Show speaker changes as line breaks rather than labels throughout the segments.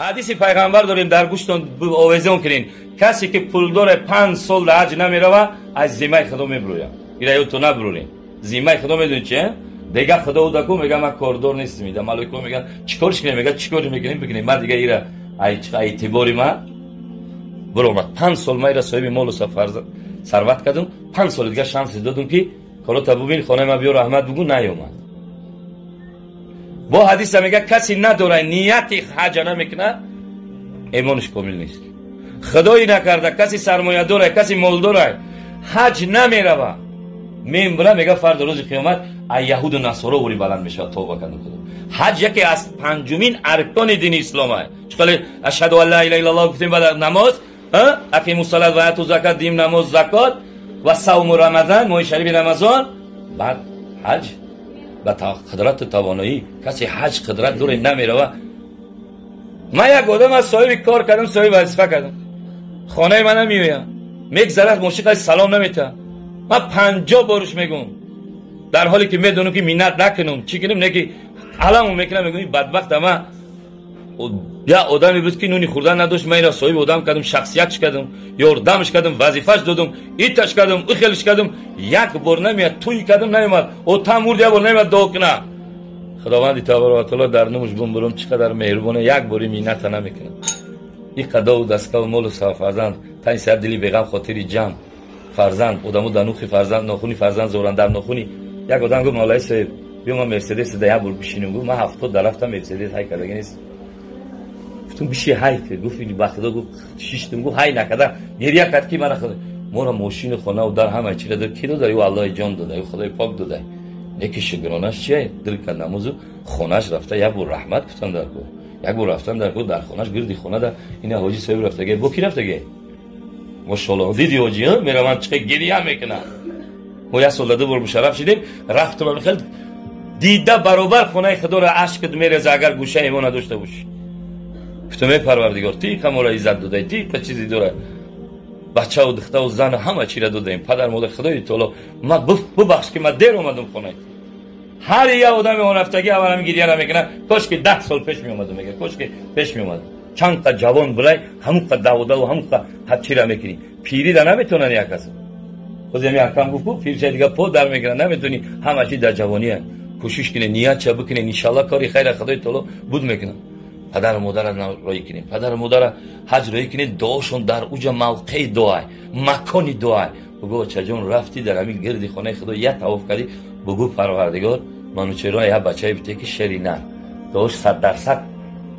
Ҳадиси пайғамбар дорем, дар гӯштон овезон кунин. Касе ки пул доре 5 сол дар ҳаҷ намерава, аз зиммаи худо мебурӯяд. Ира ё ту набурӯрем. Зиммаи худо медонӣ чи? Дега худо удаку мега ман кордор нестам. Ида малоика меган чикорш кунем? Мега чикор мекунем бикунем. Ман дига ира эътибори ман буромад. 5 сол ман ира соҳиби молу сарват кардам. 5 соли дига шанс додум ки корота бубин, хонаи ман биё раҳмат бугу, наёмад. Бо ҳадиса мега касе надора нияти ҳаҷа намекунад, имонаш комил нест. Худои накарда каси сармоядора, каси молдора ҳаҷ намерава, мембра мега фарда рӯзи қиёмат аз яҳуду насоро ури баланд мешавад. Тавба карда худо. Ҳаҷ яке аз панҷумин аркони дини ислом аст. Чӣ ашҳаду ан ла илаҳа иллаллоҳ гуфтем, баъд намоз, ақиму салат ва ату закат, дим намоз, закот ва савму рамазан, моҳи шарифи рамазон, баъд ҳаҷ. Ба қудрату тавоноӣ касе ҳаҷ қудрат доре намерава. Ман як одам аз соҳиби кор кардам, соҳиби вазифа кардам, хонаи ман намеояд, мегзарад мошиқаш салом наметаҳад. Ман 50 борш мегӯм, дар ҳоле ки медонам ки миннат накунам, чӣ кунам, не ки аламу мекунам, мегӯм бадбахта ман як одаме буд ки нуни хӯрдан надошт, ман инро соҳиби одам кардам, шахсиятш кардам, ёрдамш кардам, вазифаш додам, иташ кардам, ихелш кардам, як бор намеяд, туй кардам наёмад, отам мурд, як бор намеяд дуо кунад. Худованди таборака ва таоло дар номаш бумбурум чӣ қадар меҳрубона, як бори минната намекунад. Ин қадову дастгаву молу фарзанд, тани сар дили беғам, хотири ҷамъ, фарзанд, одамо дар нухи фарзанд, нохуни фарзанд зоранд, дар нохуни. Як одам гуфт: моллаи соҳиб, биё ман мерседес да як бор бишинем. Гуфт: ман 70 дар рафтам, мерседес ҳай кардаги нест. Гуфтум: биши ҳай ки. Гуфт: ба худо, гуфт, шиштум, гуфт ҳай накарда, гиря кард ки мана худо моро мошину хонаву дар ҳама чи қадар ки дода, ю Аллоҳи ҷон дода, ю Худои пок дода. Неки шукронаш чие? Дил кард намозу хонаш рафта як бор раҳмат гуфтан дар ку, як бор рафтан дар ку, дар хонаш гирди хона да ина ҳоҷи соҳиб рафтаге, бо ки рафтаге? Мошаллоҳ, диди ҳоҷи мераванд чӣ гиря мекунад. Мо як сол ду бор мушарраф шидем, рафтум хел дида баробар хонаи худоро ашкат мереза, агар гӯшаи имон надошта бошӣ. Гуфтам: эй Парвардигор, ти ка моро иззат додай, ти ка чизи дора, бачаву духтаву зану ҳама чира додаем, падар модар, Худои таоло, ма бубахш ки ма дер омадам хонаи. Ҳар як одами он рафтагӣ аввал ҳамин гиряро мекунад: кош ки 10 сол пеш меомадам, мега, кош ки пеш меомадам. Чанд қа ҷавон булай, ҳамун қа давдаву ҳамун қа чира мекунӣ. Пирида наметонад як кас. Боз ҳами акам гуфт, ку пирча дига по дар мекунад, наметонӣ, ҳама чи дар ҷавония. Кӯшиш кунед, ниятча бикунед, иншаллоҳ кори хайра Худои таоло буд мекунад. Падару модарро роӣ кунед, падару модарро ҳаҷ роӣ кунед, дуошон дар уҷа мавқеи дуай, макони дуай. Бугӯ: очаҷон, рафтӣ дар ҳамин гирди хонаи худо як тавоф кардӣ, бугӯ: Парвардигор, манучеро як бачае бите ки шери нар. Дуош 100%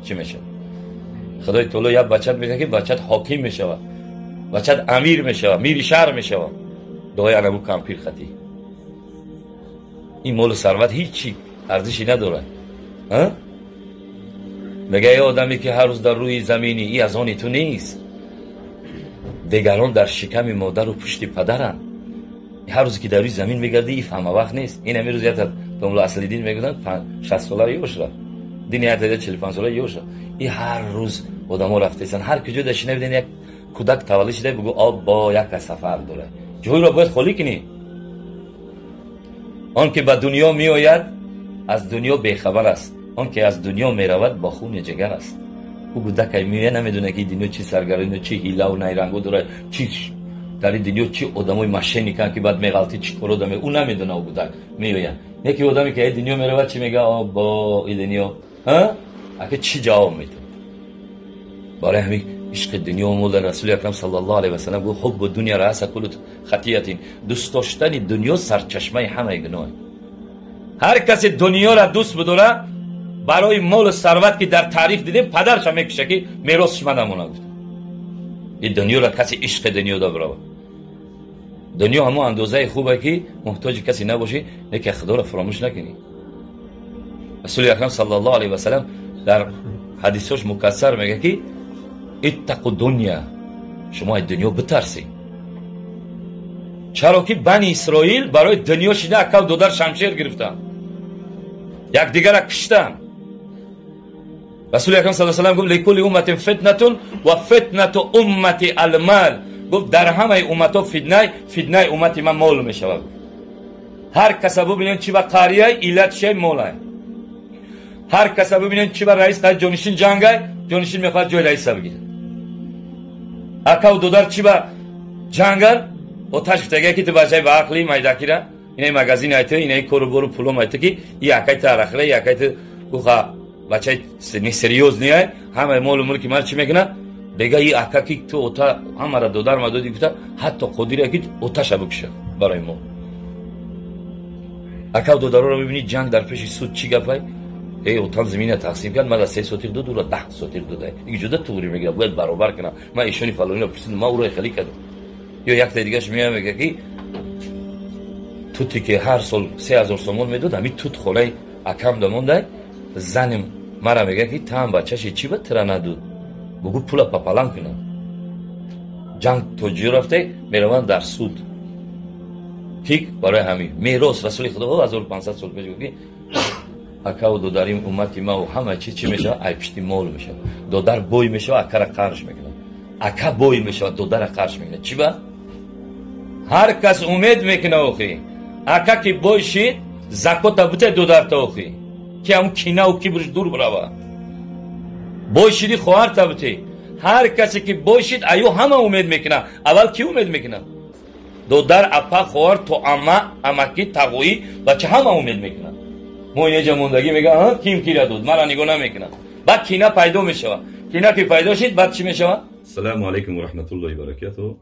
чӣ мешавад? Худои таоло як бачат мекунад ки бачат ҳоким мешавад, бачат амир мешавад, мири шаҳр мешавад. Дуои анабу кампир хатӣ. Ин молу сарват ҳеҷ арзише надорад. Мега: эй одаме ки ҳар рӯз дар рӯи заминӣ, и аз они ту нест, дигарон дар шиками модару пушти падаранд. Ҳар рӯзе ки дар рӯи замин мегардӣ, иф ҳама вақт нест. Ин ҳамин рӯз ята домла Аслиддин мегӯянд, 60 сола ёш рафт, дини ята 45 сола ёш рафт. И ҳар рӯз одамо рафтаистанд. Ҳар куҷо дар шина биден як кӯдак таваллуд шуда, бугӯ: оббо, як сафар дорад, ҷойро бояд холӣ кунӣ. Он ки ба дунё меояд, аз дунё бехабар аст, он ки аз дунё меравад, бо хуни ҷигар аст. Ӯ кӯдакай меояд, намедонад ки дунё чӣ саргаронино, чӣ ҳилаву найрангҳо дорад, чӣ дар ин дунё чӣ одамои мошенниканд ки баъд меғалтӣ, чӣ коро даме, ӯ намедонад. Ӯ кӯдак меояд. Не ки одаме ки ай дунё меравад, чӣ мега? Оббо, и дунё ака чӣ ҷавоб медиҳад? Барои ҳамин ишқи дунё мола Расули акрам саллаллоҳу алайҳи васаллам гуфт: ҳуббу дунё раъса кулли хатиятин. Дӯст доштани дунё сарчашмаи ҳамаи гуноҳ. Ҳар касе дунёро дӯст бидорад барои молу сарват, ки дар таърих дидем, падарша мекуша ки меросш ма намонад. Гуфт: ин дунёро касе ишқи дунё добирава. Дунё ҳамон андозаи хубе ки муҳтоҷи касе набошӣ, леки худоро фаромӯш накунӣ. Расули акрам саллаллоҳу алайҳи васаллам дар ҳадисош мукассар мега ки иттақу дунё, шумо аз дунё битарсед, чаро ки Бани Исроил барои дунё шида акав додар шамшер гирифтанд, якдигарра киштанд. Расули акрам саллаллоҳу алайҳи васаллам гуфт: ликулли умматин фитнатун ва фитнату уммати алмал. Гуфт: дар ҳамаи умматҳо фитнай, фитнаи уммати ман мол мешавад. Ҳар каса бубинен чи ба қарияй, иллат чия молай. Ҳар каса бубинен чи ба раис қай ҷонишин ҷангай, ҷонишин мехоҳад ҷои раиса бигирад. Акаву додар чи ба ҷангар, оташ фитага ки ту бачаи ба ақли майдакира, инаи магазин айту, инаи кору бору пулом айту ки и акай ту арахира, и акай ту уха бачаи несерьёзный ай, ҳамаи молу мулки ман чӣ мекунад? Бега и ака ки ту ота ҳамара додар ма доди гуфта, ҳатто қодире ки оташа бикуша барои мо. Акав додароро мебинӣ ҷанг дар пеши суд чӣ гапай? Эй, отам замина тақсим кард, ман 3 сотиқ дод, ура 10 сотиқ додай. Иг ҷуда туғри мегирад, бояд баробар кунам. Ман ишони фалониро пурсидам, ман уро хеле кардам. Ё якта дигаш меояд мега ки тути ки ҳар сол 3000 сомон медод, ҳамин тут холаи акам дамондай, заним мара мега ки таам бачаши чӣ ба тира надуд? Бугу пула папалам кунам. Ҷанг то ҷиё рафтай, мераванд дар суд. Тик барои ҳамин мерос Расули Худо 1500 сол пеш гуфт ки акаву додарим уммати ма ҳама чиз чӣ мешавад? Ай пишти мол мешавад. Додар бой мешавад, акара қарш мекунад. Ака бой мешавад, додара қарш мекунад. Чӣ ба? Ҳар кас умед мекунад охи. Ака ки бой шид, закота буте додарта охи. Ки ҳам кинаву кибрш дур бирава. Бой шиди хоҳарта буте. Ҳар касе ки бой шид, аю ҳама умед мекунад. Аввал ки умед мекунад? Додар, апа, хоҳар, то ама, амаки, тағоӣ, бача ҳама умед мекунад. Мо инеҷа мондагӣ мега, ким кира дод, мара нигоҳ намекунад. Баъд кина пайдо мешавад. Кина ки пайдо шид, баъд чӣ мешавад?
Ассалому алайкум ва раҳматуллоҳи ва баракатуҳ.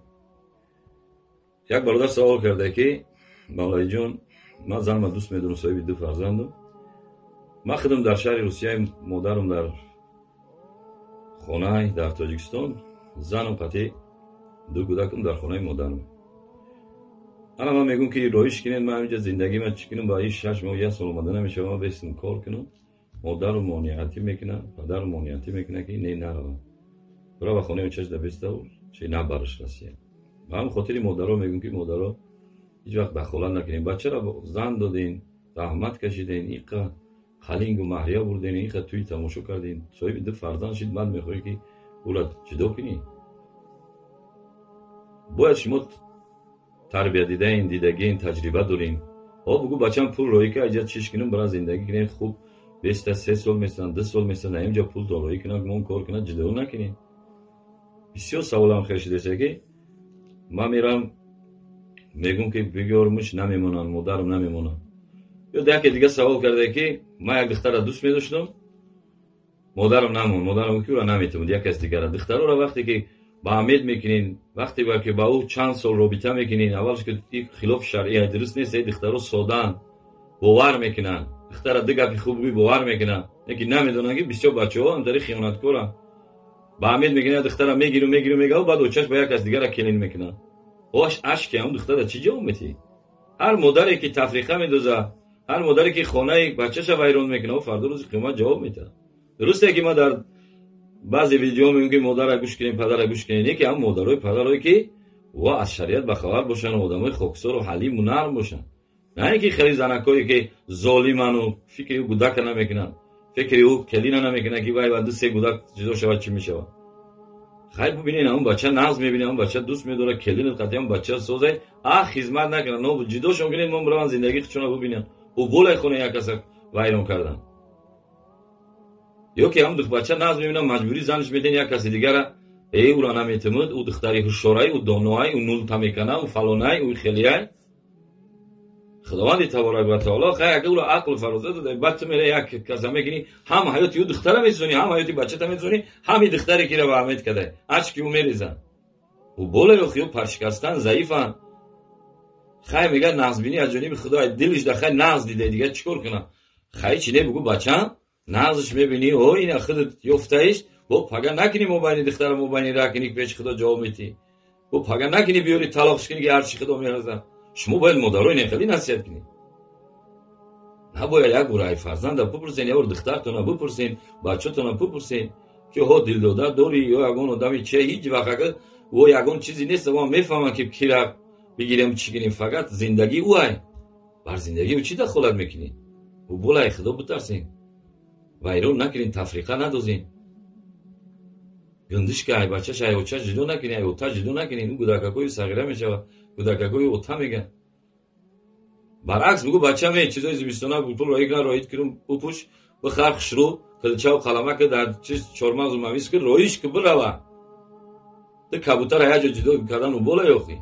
Як бародар савол карда ки Мавлавиҷон, ман занама дӯст медорам, соҳиби 2 фарзандам. Ман худам дар шаҳри Русия, модарам дар хонаи дар Тоҷикистон, занам қатъи 2 кӯдакам дар хонаи модарам. Ана ман мегӯм ки роиш кунед, ман ҳаминҷа зиндагӣ ман чӣ кунам, ба ин 6 моҳ 1 сол омада намешавам, ман бестам кор кунам. Модарам монеатӣ мекунад, падарам монеатӣ мекунад ки не наравам. Бира ба хонаи очаш да бестав, чи набараш Россия. Ба ҳамин хотири модаро мегӯм ки модаро ҳеҷ вақт дахолат накунед. Бачаро зан додин, заҳмат кашидин, иқа қалингу маҳрия бурдин, иқа тӯй тамошо кардин, соҳиби 2 фарзанд шид, баъд мехоҳӣ ки ӯро ҷудо кунӣ. Бояд шумо тарбия дидаин, дидагин, таҷриба дорем. О, бугу бачам пул роӣ ка, иҷа чиш кунам, бара зиндагӣ кунем, хуб, беста 3 сол месан, 2 сол месан, наимҷа пул то роӣ кунам, мон кор кунам, ҷудо накунем. Бисёр саволам хел шудеса ки ман мерам мегӯм ки бигёрмуш намемонанд, модарам намемонанд. Ё яке дига савол карда ки ман як духтара дӯст медоштам, модарам намонд, модарам гуфт ки ӯро наметавонд, як кас дигара. Духтароро вақте ки ба амед мекунин, вақте ки ба ӯ чанд сол робита мекунин, аввалш ки хилофи шаръия дуруст нест, эй духтаро содаанд, бовар мекунанд. Духтара ду гапи хуб гӯй бовар мекунанд, лекин намедонанд ки бисёр бачаҳо ҳамтари хиёнаткоранд. Ба амед мекунанд, духтара мегиру мегиру мегаву, баъд очаш ба як кас дигара келин мекунанд. Ош ашки ҳам духтара чӣ ҷавоб метиҳӣ? Ҳар модаре ки тафриқа медозад, ҳар модаре ки хонаи бачаша вайрон мекунад, ӯ фардо рӯзи қиёмат ҷавоб метиҳад. Дурусте ки ман дар баъзе видео мегӯям ки модара гӯш кунед, падара гӯш кунед, не ки ҳам модарои падарое ки ва аз шариат бахабар бошанд, одамои хоксору ҳалиму нарм бошанд. На ин ки хеле занакое ки золиману фикри ӯ гудака намекунанд, фикри ӯ келина намекунанд ки вай ва 2-3 гудак ҷудо шавад чӣ мешавад. Хайр бубинед, ҳамон бача нағз мебинад, ҳамон бача дӯст медорад, келинат қатъи ҳамон бача созай, а хизмат накунад, но ҷудошон кунед, мон бираванд зиндагии худшонро бубинанд. Ӯ болай хона як каса вайрон кардан. Ё ки ҳам бача нағз мебинад, маҷбурӣ занаш медиҳанд як каси дигара, эй ӯро наметимуд, ӯ духтари ҳушёрай, ӯ доноай, ӯ нулта мекана, ӯ фалонай, ӯ хелияй. Худованди таборак ва таоло хай агар ӯро ақл фарозат дода, баъд ту мераи як каса мекунӣ, ҳам ҳаёти ӯ духтара месӯзонӣ, ҳам ҳаёти бачата месӯзонӣ, ҳам и духтаре ки ра амед кадай, ашки ӯ мерезанд. Ӯ болай охи ӯ паршикастан, заифанд. Хай мегӯяд нағзбинӣ аз ҷониби Худо, дилиш да хай нағз дида, дигар чӣ кор кунам? Хай чӣ не бугӯ бачам, нағзш мебинӣ, о ина худат ёфтаиш, бо пага накунӣ мобайни духтара мобайни ра кунӣ, пеши Худо ҷавоб метиҳӣ. Бо пага накунӣ биёрӣ талоқш кунӣ ки ҳарчи Худо меразад. Шумо бояд модарои нехелӣ насиҳат кунед. Набояд як бор ай фарзанда бипурсен, як бор духтартона бипурсен, бачатона бипурсен ки ҳо дилдода дорӣ ё ягон одами че, ҳеҷ вақт агар ӯ ягон чизе нест, мо мефаҳмам ки кира бигирем чӣ кунем, фақат зиндагии ӯ ай. Бар зиндагии ӯ чӣ дахолат мекунӣ? Ӯ болай Худо битарсен. Вайрон накунед, тафриқа надозен. Гундишка ай бачаш ай очаш ҷудо накунед, ай ота ҷудо накунед, ӯ гудакакои сағира мешавад, гудакакои ота мегӯяд. Баръакс бугӯ бачам э чизои зимистона пул роӣ кунам, роит кунам, бупӯш, бихар хушрӯ, килчаву қаламака дар чиз чормағзу мавиз ки роиш ки бирава. Ту кабутара як ҷо ҷудо кардан убола ёхи.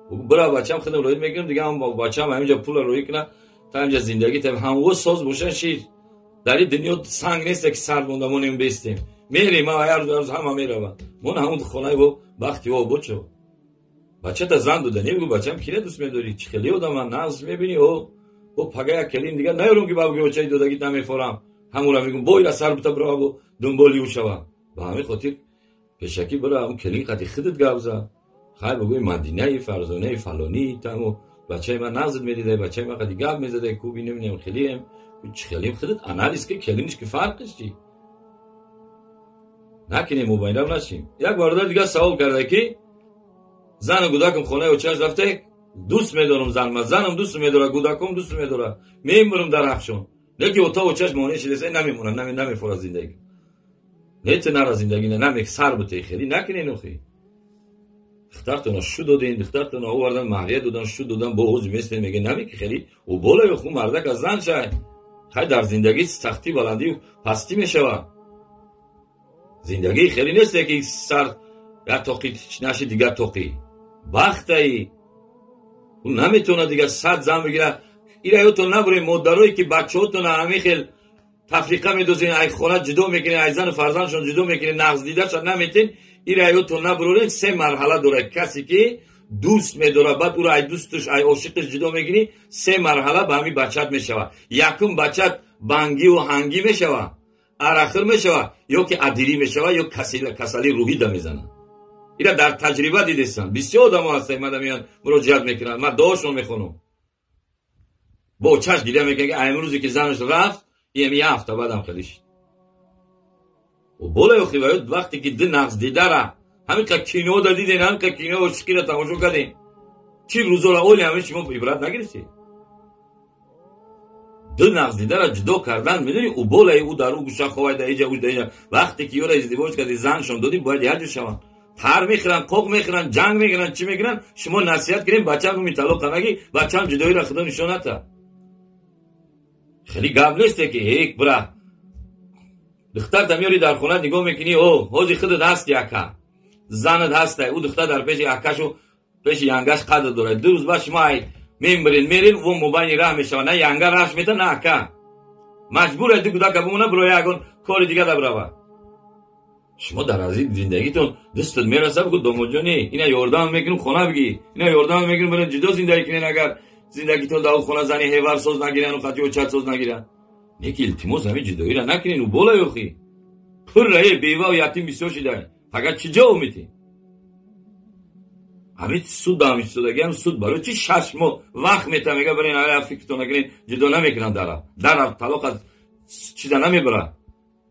Бугӯ бира бачам худам роит мекунам, дига ҳам бачам ҳаминҷа пула роӣ куна, та ҳаминҷа зиндагӣ та ҳамво соз боша шир. Дар ин дунё санг нест ки сар монда монем бестем. Мерем, ҳар рӯз ҳама мераванд. Мо ҳамон хонаи во бахти во бочо. Бачата зан дода, намегӯ бачам кире дӯст медорӣ? Чӣ хеле одама нағз мебинӣ? О, бо пага як келин дигар наёрам ки ба бигӯ очаи додагит намефорам. Ҳамура мегӯм бо ира сар бита бирава бо дунболи ӯ шава. Ба ҳамин хотир пешакӣ бира ҳамун келин қати худат гап зан. Хай бигӯи Мадинаи Фарзонаи фалонӣ тамо бачаи ман нағзит медидай, бачаи ман қати гап мезадай, кӯби намедонам хелием. Чӣ хелим худат анализ ки келиниш ки фарқиш чӣ? Накунем мубайнам нашим. Як бародар дигар савол карда ки зану гудакам хонаи очаш рафта, дӯст медорам занма, занам дӯст медорад, гудакам дӯст медорад, мемурам дар ҳақшон. Леки ота очаш монеъ шидаса намемонад, намефорад зиндагӣ. Не ту нара зиндагӣ, намек сар бутей хелӣ накунен охи. Духтартона шу доден, духтартона овардан, маҳрия додан, шу додан, бо ҳози местен меге намеки хелӣ ӯ болаю ху мардак аз зан шай. Хай дар зиндагӣ сахтӣ баландӣ пастӣ мешавад. Зиндагӣ хеле нест ки сар як тоқи наши дигар тоқи. Бахтаи. Ӯ наметавонад дигар сад зан бигирад. Ира ёдтон набурем модарое ки бачаҳотона ҳамин хел тафриқа медозен, ай хона ҷудо мекунен, ай зану фарзандшон ҷудо мекунен, нағз дидаша наметен. Ира ёдтон набурорен, се марҳала дорад. Касе ки дӯст медорад, баъд ӯро ай дӯстуш, ай ошиқиш ҷудо мекунӣ, се марҳала ба ҳамин бачат мешавад. Якум бачат бангиву ҳангӣ мешавад, арахир мешавад, ё ки адирӣ мешавад, ё касалии рӯҳӣ да мезанад. Ира дар таҷриба дидестам. Бисёр одамо ҳастанд, мада меянд муроҷиат мекунанд, ман дуошон мехонам. Бо чашм гиря мекунанд ки имрӯзе ки занаш рафт, ин як ҳафта баъдам хеле шид. Ӯ болаи охи ва вақте ки ду нағз дидара, ҳамин қа кино да диден, ҳамин қа кино ошиқиро тамошо кардем. Чӣ рӯзора оли ҳамин шумо ибрат нагирифтед? Ду нағз дидара ҷудо кардан, медонӣ, ӯ болаи ӯ дар ӯ гӯша ховай, дар иҷа, ӯ дар иҷа. Вақте ки ёра издивоҷ карди, заншон додӣ, бояд якҷо шаванд. Тар мехӯранд, қоқ мехӯранд, ҷанг мекунанд, чӣ мекунанд? Шумо насиҳат кунед, бачам нуми талоқа нагӣ, бачам ҷудоиро худо нишон ната. Хеле гап несте ки ҳек бира. Духтарта меёрӣ дар хона нигоҳ мекунӣ, о, ҳози худат ҳасти ака. Занат ҳастай, ӯ духтар дар пеши акашу пеши янгаш қадр дорад. Ду рӯз баъд шумо ай мембирен, мерен, ӯ мобайни раҳ мешавад, на янга раҳш мета, на ака. Маҷбур ай ду кӯдака бимона, бироя ягон кори дига да бирава. Шумо дар аз ин зиндагитон дӯстат мераса, бигӯ домодҷони, ина ёрдам мекунем, хона бигӣ, ина ёрдам мекунем, бирен ҷудо зиндагӣ кунен, агар зиндагитон дар хона зани ҳевар соз нагирану қати очат соз нагиранд. Неки илтимос ҳамин ҷудоиро накунен, ӯ болай охи. Пуррае бевау ятим бисёр шидай. Фақат чӣ ҷавоб метӣ? Ҳамин суд ҳам истодагиам суд барои чӣ 6 моҳ вақт мета, мега бирен ая фикртон накунен, ҷудо намекунанд дарав. Дарав талоқ аз чиза намебарад.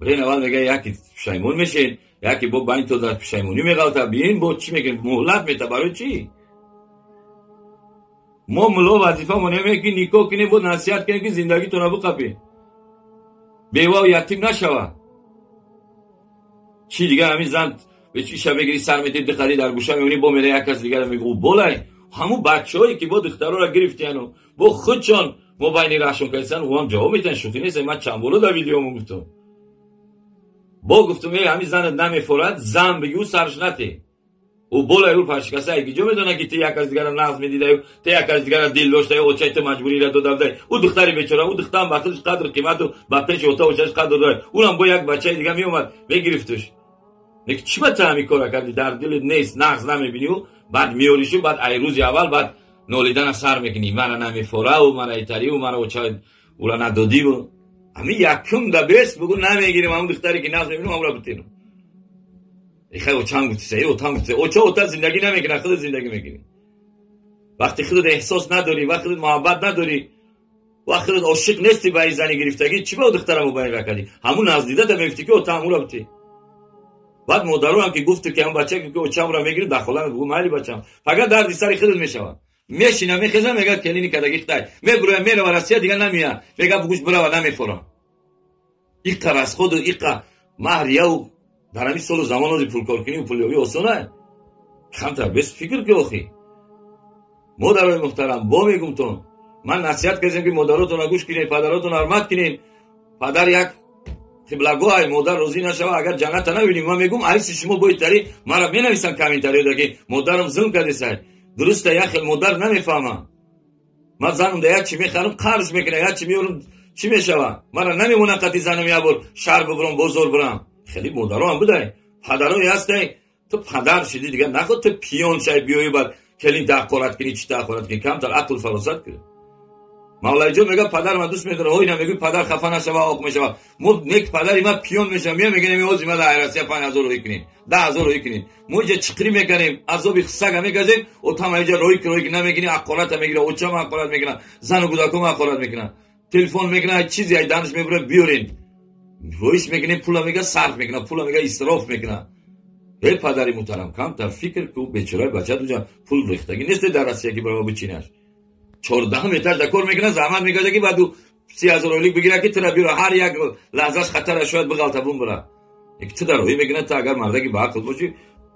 Бирен аввал мега яки пушаймон мешен, яки бо байни то дар пушаймонӣ меғалта, биин бо чӣ мекунем? Муҳлат мета барои чӣ? Мо мулло вазифамон ҳаме ки никоҳ кунем, бо насиҳат кунем ки зиндагитонро биқапем. Бевау ятим нашавад. Чӣ дигар ҳамин зан иша мегирӣ, сар метӣ, дихарӣ дар гӯша мемонӣ, бо мере як кас дигар мегӯ болай. Ҳамун бачаҳое ки бо духтарора гирифтияну бо худшон мобайни раҳшон кардисан, ӯ ҳам ҷавоб метиҳанд, шӯхӣ нест. Ман чанд боло дар видеомо гуфтам. Бо гуфтам эй ҳамин занат намефорад, зан бигӯ сарш нате. Ӯ болай ӯ паршикаса ай киҷо медонад ки ту як кас дигара нағз медидаю, ту як кас дигара дил доштаю, очаи ту маҷбуриро дода будай. Ӯ духтари бечора, ӯ духтарам ба худаш қадру қимату ба пеши ота очаш қадр дорад. Ӯрам бо як бачаи дига меомад, мегирифтуш. Неки чӣ ба ту ҳамин кора кардӣ? Дар дилат нест, нағз намебинӣ, баъд меёришу, баъд ай рӯзи аввал баъд нолидана сар мекунӣ. Мара намефораву, мара итариву, мара оча ура надодиву. Ҳамин якум да бес бугӯ намегирем ҳамун духтаре ки нағз мебинам, ҳамура битенам. Хай очам гуфтиса, э отам гуфтиса. Оча ота зиндагӣ намекунад, худат зиндагӣ мекунӣ. Вақти худат эҳсос надорӣ, вақти худат муҳаббат надорӣ, вақти худат ошиқ нестӣ ба ин зани гирифтагӣ, чӣ ба духтара мубайин кардӣ? Ҳамун наздидата мегуфтӣ ки ота ҳамура битӣ. Баъд модароам ки гуфту ки ҳамун бача ки очамра мегирӣ, дахола мегӯ майли бачам. Фақат дарди сари худат мешавад. Мешина, мехеза, мега келини кадаги хитай. Мебуроя, мерава Россия, дига намея. Мега бугӯш бирава, намефорам. Иққа расходу, иққа маҳрияу дар ҳамин солу замон ози пулкоркунӣ пулёбӣ осона. Камтар бес фикр ки охи. Модарои муҳтарам, бо мегумтон, Ман насиҳат кардем ки модаротонро гӯш кунед, падаротонро ҳурмат кунед. Падар як қиблагоҳ, модар розӣ нашава, агар ҷанната набинем. Ман мегӯм айси шумо боитари мара менависам комментариёда ки модарам зулм кардесай. Дуруста, як хел модар намефаҳмам. Ман занам да як чи мехарам, қарз мекунам, як чи меорам, чӣ мешава? Мара намемонам қати занам як бор шаҳр бибурам, бозор бирам. Хеле модаро ҳам будай, падарои ҳастай. Ту падар шидӣ дигар наход ту пиён шай биёӣ бад келин таҳқорат кунӣ, чӣ таҳқорат кунӣ, камтар ақл фаросат кунӣ. Мавлайҷон мега падар ман дӯст медорам, ҳо ина мегӯй падар хафа нашава, оқ мешава. Мо нек падари ма пиён мешава, мея мегӯем ҳози ма дар Россия 5000 рӯй кунем, 10000 рӯй кунем. Мо иҷа чиқрӣ мекунем, азоби сага мекашем, отама иҷа рӯй ки рӯй намегирем, ҳақората мегира, очама ҳақорат мекунад, зану кӯдакома ҳақорат мекунад. Телефон мекунад, чизе ай даниш мебура биёрен. Рӯйш мекунем, пула мега сарф мекунад, пула мега исроф мекунад. Эй падари муҳтарам, камтар фикр ку, бечораи бача дуҷа пул рехтагӣ нест дар Россия ки барои бичинаш. 14 этаж да кор мекунад, заҳмат мекашад ки баъду 30000 ойлик бигирад ки тура биёра, ҳар як лаҳзаш хатара шояд биғалта бумбура. Яки ту дар роҳӣ мекунад, ту агар мардаки ба ақл бошӣ,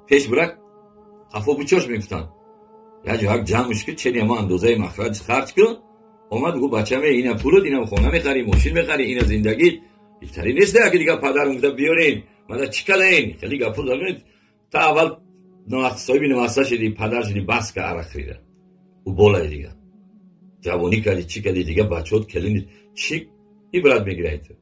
пеш бира қафо бичош мегуфтанд. Як ҷо як ҷамъш ки чени ама андозаи махраҷ харҷ кун, омад гуфт бачаме ина пулут, ина хона мехарӣ, мошин мехарӣ, ина зиндагит. Итари нест яки дигар падарам гуфта биёрен, мада чӣ кадаен? Хеле гапур доред. Та аввал соҳиби наваса шидӣ, падар шидӣ, бас ка арақ хӯрида. Ӯ болае дигар. Ҷавонӣ кардӣ, чӣ кардӣ, дигар бачаҳот келини чӣ ибрат мегирад ту?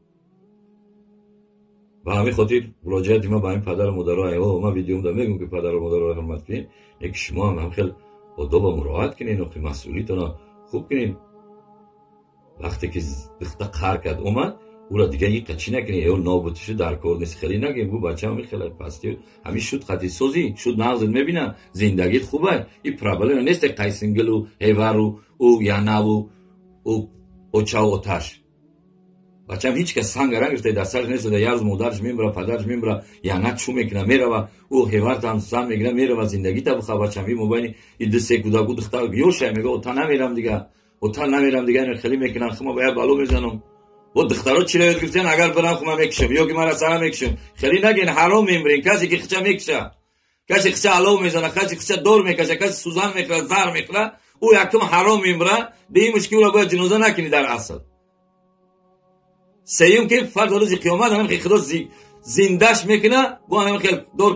Ба ҳамин хотир муроҷиати ман ба ҳамин падару модаро, айо ман видеомда мегӯм ки падару модарро ҳурмат кунед, яки шумо ҳам ҳам хел одоба муроат кунед, охи масъулиятонро хуб кунед. Вақте ки духта қар кард омад, ӯро дигар иқа чӣ накунед, ё нобутишу дар кор нест, хеле нагем, гӯ бачаам хеле пасти ҳамин шуд қати созӣ, шуд нағзит мебина, зиндагит хубай, и проблема нест қайсингилу ҳевару ӯ янаву ӯ очаву оташ. Бачаам ҳеҷ кас санга нагирифта дар сараш нест, як рӯз модараш мемира, падараш мемира, яна чӯ мекуна, мерава, ӯ ҳевартам зан мегира, мерава, зиндагита биха бачаам, и мобайни и ду се кӯдак, ӯ духтар ёшай мега, ота намерам дигар, ота намерам дигар, хеле мекунам, хума ба як бало мезанам. Бо духтаро чиро ёд гирифтан, агар бирам хума мекушам, ё ки мара сара мекушам. Хеле нагин, ҳаром мемирин, касе ки хича мекуша, касе хича алов мезана, касе хича дор мекаша, касе сӯзан мехӯра, зар мехӯра, ӯ якум ҳаром мемира, дуюмаш ки ӯро бояд ҷиноза накунӣ дар асл. Сеюм ки фардо рӯзи қиёмат ҳамин хел худо зиндаш мекуна, бо ҳамин хел дор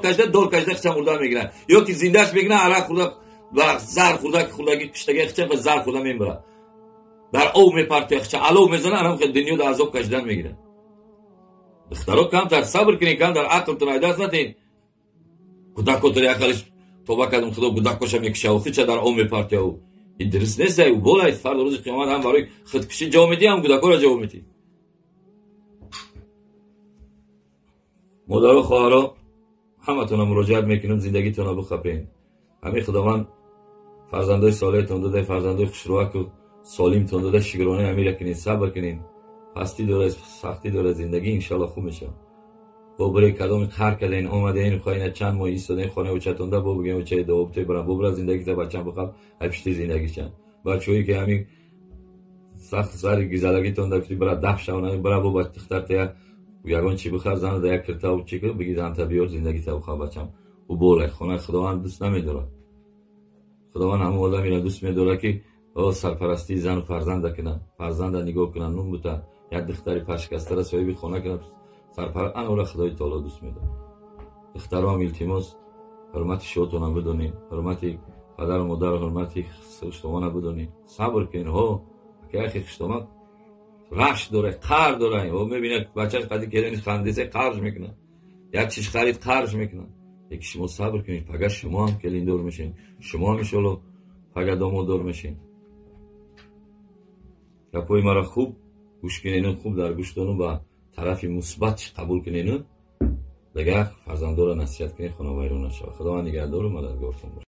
кашида хича мурда мегира, ё ки зиндаш мекуна арақ хӯрда ва зар хӯрда, хӯрдаги куштаги хича ва зар хӯрда мемира. Дар об мепартояд, хича алов мезана, ҳамин хел дунё дар азоб кашидан мегирад. Духтаро камтар сабр кунед, камтар ақлтон айдаст натен. Кӯдакотро як халиш тоба кардам, худо кӯдакоша мекушав, хича дар об мепартояв. Ин дуруст нест, ӯ болай фардо рӯзи қиёмат ҳам барои худкушӣ ҷавоб медиҳӣ, ҳам кӯдакоро ҷавоб медиҳӣ. Модаро, хоҳаро, ҳаматонро муроҷиат мекунам, зиндагитонро бихапен. Ҳамин Худованд фарзандои солеҳтон дода, фарзандои хушрӯаку солимтон дода, шукронаи ҳамира кунед, сабр кунед. Пастӣ дорад, сахтӣ дорад зиндагӣ, иншоалло хуб мешавад. Бо бире кадоми қар карден, омаден, хоина чанд моҳ истоден хонаи очатонда, бо бигем очаи дуо битои барам, бо бира зиндагита бачам бихаб, ай пишти зиндагичам. Бачаҳое ки ҳамин сахт сари гизалагитон да гуфти бира даф шав, бира бо духтарта як ягон чӣ бихар, зана да як киртау чӣ кун, биги занта биёр, зиндагита бихаб бачам. Ӯ болай, хонаи Худованд дӯст намедорад. Худованд ҳамон одамеро дӯст медорад ки о сарпарастии зану фарзанда кунад, фарзанда нигоҳ кунад, нун бута, як духтари пашкастара соҳиби хона кунад, сарпараст, ана ӯро Худои таоло дӯст медорад. Духтароам илтимос, ҳурмати шуотонам бидонед, ҳурмати падару модару ҳурмати хуштомона бидонед, сабр кунед. Ҳо, яхе хуштомон рашк дорад, қар дорад, ҳо мебинад бачаш қади келини хандисе қарз мекунад, як чиз харид қарз мекунад. Яки шумо сабр кунед, пага шумо ҳам келиндор мешед, шумо ҳам иншоалло пага домоддор мешед. Гапҳои маро хуб гӯш кунену, хуб дар гӯштону ба тарафи мусбат қабул кунену, дигар фарзандоро насиҳат кунед, хонавайрон нашавад. Худованд нигаҳдору мададгортон бошад.